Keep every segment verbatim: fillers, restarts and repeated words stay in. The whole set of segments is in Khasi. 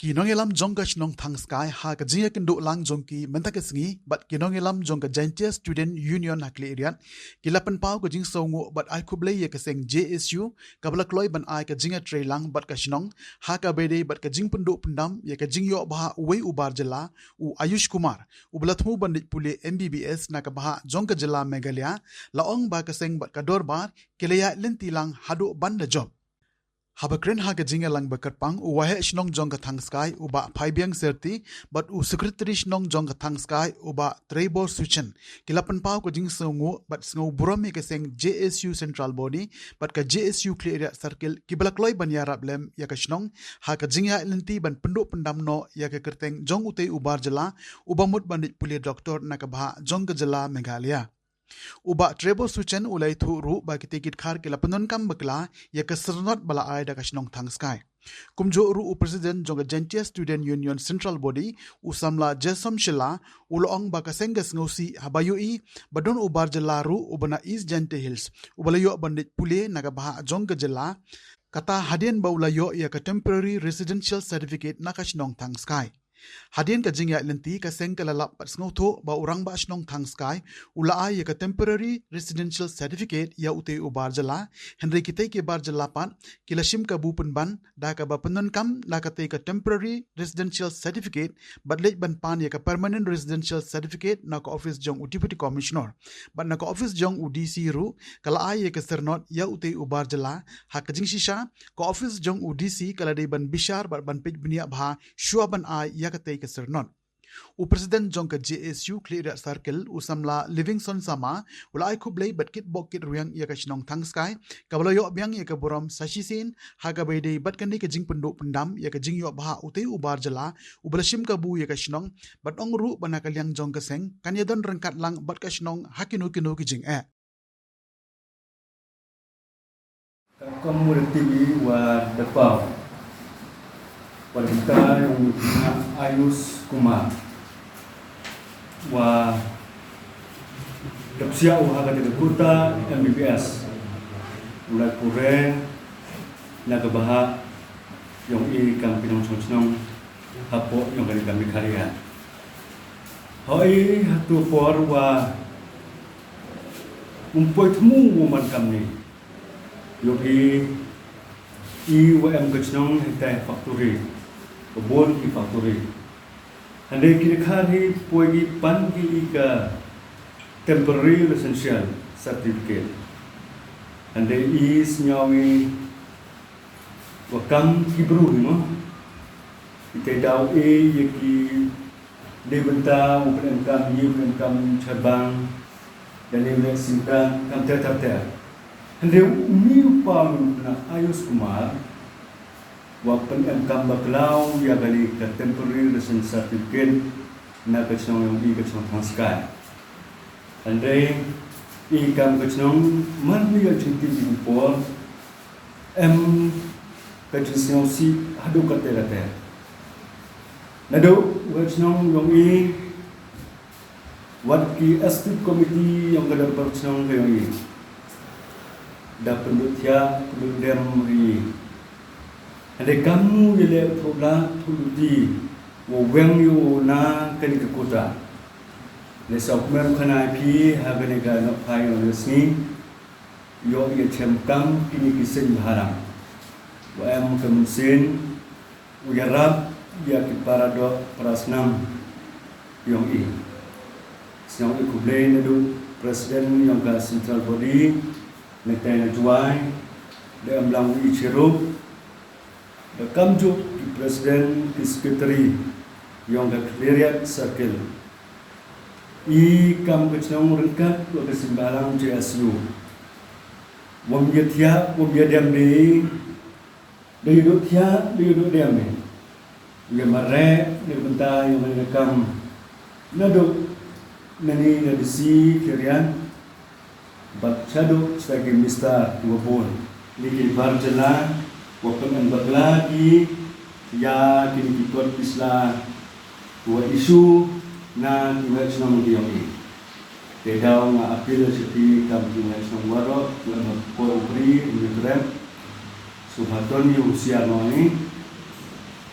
Ki nongïalam jong ka shnong Thangskai ha ka jingïakynduh lang jong ki mynta ka sngi bad ki nongïalam jong ka Jaintia Student Union ha Khliehriat ki la pynpaw ka jingsngewnguh bad ai khublei ïa ka seng J S U kaba la kloi ban ai ka jingïatreilang bad ka shnong ha kaba ïadei bad ka jingpynduh pyndam ïa ka jingïoh bha uwei u bar jylla, u Ayush Kumar, uba la thmu ban leit pule M B B S na ka bhah jong ka jylla Meghalaya. La ong ba ka seng bad ka dorbar ki la ïaid lynti lang haduh ban da jop. Haba kren ha ka jingïalang ba kyrpang, u waheh shnong jong ka Thangskai, u Bah Phaibiang Serti, bad u sekretari shnong jong ka Thangskai, u Bah Trebor Suchen, ki la pynpaw ka jingsngewnguh bad sngewburom ïa ka seng J S U Central Body bad ka J S U Khliehriat Circle kiba la kloi ban ïarap lem ïa ka shnong ha ka jingïaid lynti ban pynduh pyndam noh ïa ka kyrteng jong utei u bar jylla uba mut ban leit pule doktor na ka bhah jong ka jylla Meghalaya. U Bah Trebor Suchen u la ïathuh ruh ba kitei ki dkhar ki la pyndonkam bakla ïa ka syrnod ba la ai da ka shnong Thangskai. Kumjuh ruh u president jong ka Jaintia Student Union Central Body, u samla Jason Shylla, u la ong ba ka seng ka sngewsih haba ïohi ba don u bar jylla ruh uba na East Jaintia Hills uba la ïoh ban leit pule na ka bhah jong ka jylla, kata hadien ba u la ïoh ïa ka temporary residential certificate na ka shnong Thangskai. Hadien ka jingïaid lynti, ka seng ka la lap bad sngewthuh ba u rangbah shnong Thangskai u la ai ïa ka temporary residential certificate ïa utei u bar jylla, hynrei kitei ki bar jylla pat ki la shim kabu pynban da kaba pyndonkam da katei ka temporary residential certificate bad leit ban pan ïa ka permanent residential certificate na ka ophis jong u Deputy Commissioner. Bad na ka ophis jong u D C ruh ka la ai ïa ka syrnod ïa utei u bar jylla. Ha ka jingshisha, ka ophis jong u D C ka la dei ban bishar bad ban peit bniah bha shuwa ban ai ïa katei ka syrnod. U president jong ka J S U Khliehriat Circle, u samla Livingstone Sama, u la ai khublei bad kitbok kitrwiang ïa ka shnong Thangskai kaba la ïoh biang ïa ka burom sa shisien ha kaba ïadei bad kane ka jingpynduh pyndam ïa ka jingïoh bha utei u bar jylla uba la shim kabu ïa ka shnong, bad ong ruh ba na ka liang jong ka seng kan ïadon ryngkat lang bad ka shnong ha kino kino ki jingeh. Ka Community T V wa da paw wa da mynta ïa u Ayush Kumar wa da psiah u ha ka dei ka kurta M B B S, u la pule na ka bhah jong i kam ki nongshong shnong hapoh jong ka dei ka Meghalaya. Hoi ha tu por wa um poi thmu u man kam ni. Ïoh i, i wa em ka chnong hynta factory, ka bun ki factory. Hynrei ki dkhar hi poi ki pan ki i ka temporary residential certificate. Hynrei i sngew i wa kam ki bru hi mo. Ki te daw e ïa ki dei bynta u pynemkam, ïa u pynemkam charbang, da ne u leh singkang kam ter ter ter. Hynrei u mi u pa u na Ayush Kumar wa pynemkam bakla u ïa kane ka temporary residence certificate na ka chnong yong i ka chnong Thangskai. Hynrei i kam ka chnong man u ïa jingtip i por em ka jingsngewsih haduh katte katte. Naduh wa chnong yong i wat ki executive committee yong ka dang par chnong ka yong i da pynduh thiah pynduh dem ri. Hynrei kam u ïa leh u thoh la thoh luti wa weng ïa u na kane ka kota. Le sa u kmen u khana ïa phi ha kane ka nohphai yong ka sngi. Ïoh ïa chem kam kine ki seng bhalang wa em ka mynsiem u ïarap ïa ki para doh para snam yong i. Sngewbha khublei naduh president yong ka central body, netai na Jowai, da em lang u i chirup, da kamjuh ki president ki secretary yong ka Khliehriat Circle. I kam ka chnong ryngkat wa ka seng bhalang J S U. Wam ïa thiah wam ïa dem de. Da ïa duh thiah da ïa duh dem de. Ïa mareh ïa bynta ïa mane kam. Naduh nani na D C Khliehriat. Bad shaduh sha ki minister kiwa bun. Kine ki bar jylla wa pynbakla ki ïa kine ki kot ki sla kiwa issue na kiwa chnong ki yong i. Te daw nga appeal sha ki kam kiwa chnong waroh, kiwa na por u bri, u bri rep. Sngewbha to ngi husiar noh i.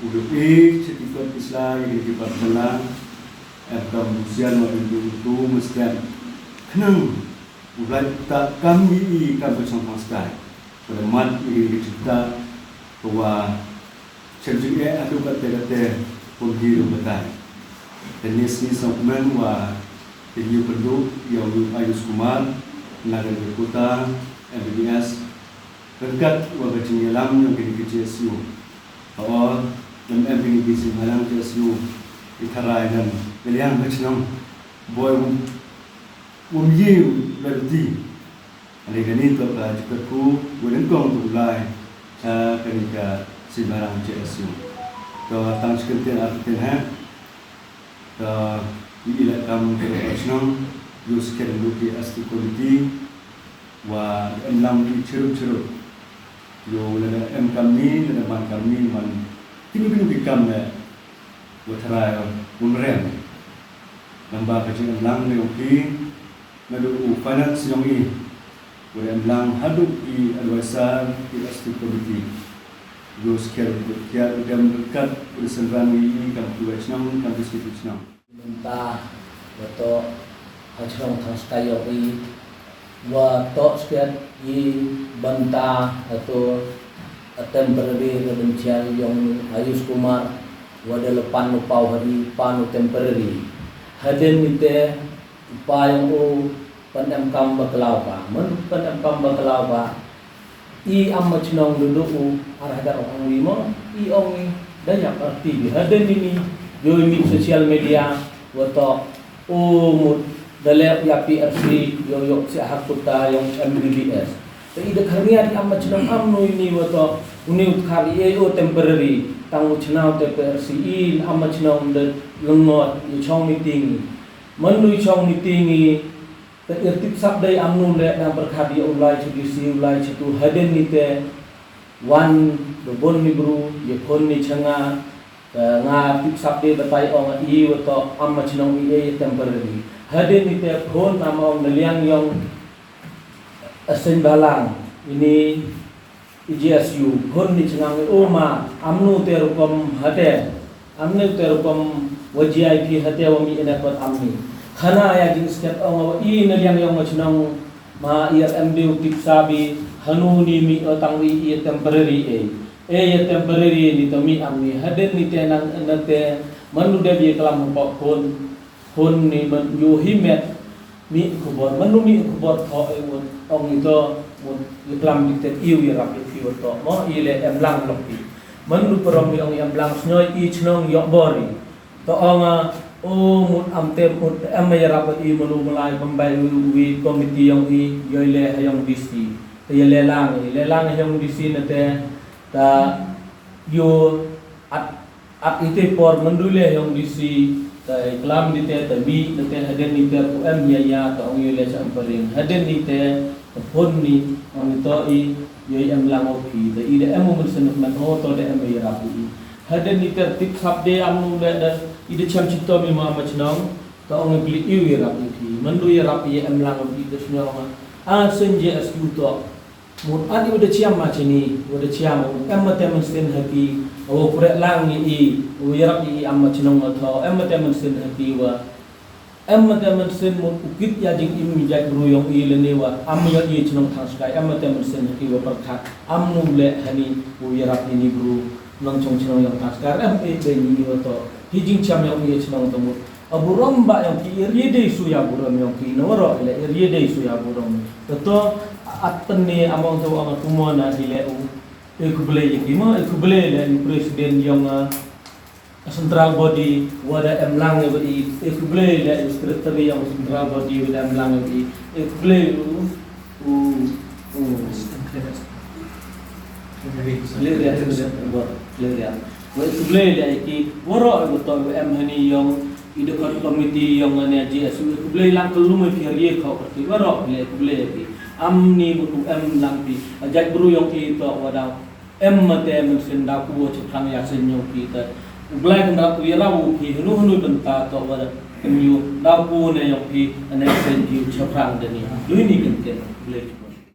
U dei i cheti kot isla i dei ki pat kala em kam busian wa dei u tu mestian khnang u lai ta kam i i kam ka chong pang stai. Pada mat i dei ki chita wa chen jing e adu kate kate pun di ru batai. Tenis ni song men wa i yu pendu ya u Ayush Kumar na ka kota M B B S. Berkat wa ka jingïalam yong kini ki G S U. Or, lem em kini ki jingïalam G S U. I tharai dan, ka liang ka chnong. Boy, um, um ye, um, berti. Ani kani to ka jikat ku, wa nyngkong to u lai. Cha kani ka jingïalam G S U. To tang chicken ten ar ten ha. To i ila kam ka chnong, yu second luki as to committee. Wa em lang i chirup chirup. Yo lada em kamni, lada man kamni, man kini kini ki kam ne. Wa tharai wa mrem. Namba ka jing em lang ne yong ki, nadu u finance yong i. Wa em lang hadu i advisor i S T committee. Yo skel u kiat u dem dekat u senran i kam tu chnong, kam tu chnong. Mynta wa toh ha chnong Thangskai yong i wa toh sket i bynta ha to a temporary residential yong Ayush Kumar wa da le pan u paw ha i pan u temporary. Hadien ni te u pa yong u pan em kam ba khlaw ba. Myn pan em kam ba khlaw ba. I am ma chnong dudu u ar hajar ong i mo, i ong i da ïap arti bi. Hadien ni ni, yo i mih social media, wa toh, u mut, da le ïa P R C, yo yo si ha kota yong M B B S. Te i da khar nia di am ma chnong am nu i ni wa toh, u ni u khar i e yo temporary, tang u chnong te P R C i am ma chnong da lengot, i chong meeting. Myn nu i chong meeting i, Te ir tip sap dei am nu le na berkat ïa u lai chu D C u lai chu tu hadien ni te wan bebon ni bru ïa phone ni cha nga. Te nga tip sap dei batai ong i wa toh am ma chnong i e temporary. Hadien ni te phone am ong na liang yong a seng balang ini I G S U, hun ni chngam i, "O ma, amnu te rukom hate, amnu te rukom wa G I P hate wa mi ene pat amni." Khana ya jingskhet ong wa i na liang yong ma chnong ma i at em diu tip sabi, hanu ni mi o tang wi i temporary e. E ya temporary ni to mi amni, hadien ni te nang ene te, manu de bi klam hok hun. Hun ni man yu hi met mi khubor, man nu mi khubor tho e won ong i to won i klam diktet iu i rap i phi won to mo i le em lang lok i. Man nu perom i ong i em lang snoi i chnong yok bor i. To ong a, o mut am te mut em i rap i manu malai pembai wi, wi komiti yong i yoi le ha yong D C. Te i le lang i, le lang ha yong D C na te ta yu at At ite por myndu le yong D C, te klam dite, te mi, te hadien ni te ku em ya ya, te ong yu le cha em paring. Hadien ni te, te phone ni, ong to i, yoi em lang o phi, te i de em o mynsen man o to de em i rap i. Hadien ni te tip sap de am nu le de, i de cham chito mi ma ma chnong, te ong i bli i i rap i phi. Myndu i rap i em lang o phi te shnong. A sen je as yu to. Mut adi wada chiam ma chini, wada chiam, em mate mynsin haki, wa pret lang i, wa yarap i am ma chnong ma tho, em mate mynsin haki wa, em mate mynsin mut u kit ya jingim jait bru yong i lane wa, am yong i chnong Thangskai, em mate mynsin haki wa perkhat, am nu le hani, wa yarap i ni bru, nong chong chnong yong Thangskai, em e de ni wa tho, hi jingchiam yong i chnong to mut. A burom ba yong ki ir ye dei su ya burom yong ki na waro ile ir ye dei su ya burom. Tato at tenne among to ama kumo na dile u. E kublei ye ki mo, e kublei le u president yong a central body wada em lang ye ba i, e kublei le u secretary yong central body wada em lang ye ba i, e kublei u, u, u. Clear ya, clear ya, clear ya. Wei kublei le ki, waro e betul em hani yong, i dekat komiti yong ane G S U, kublei lang kelum e phi ye kau kerti, waro le kublei ki. Am ni butu em lang pi, ajak bru yong ki to wada, em mate mynsin da ku wo cheplang ya sen yong ki ta. Kublei kan da ku ya rawu ki, henu henu benta to wada, em yu, da ku ne yong ki, ane sen yu cheplang deni. Lui ni kan ken, kublei.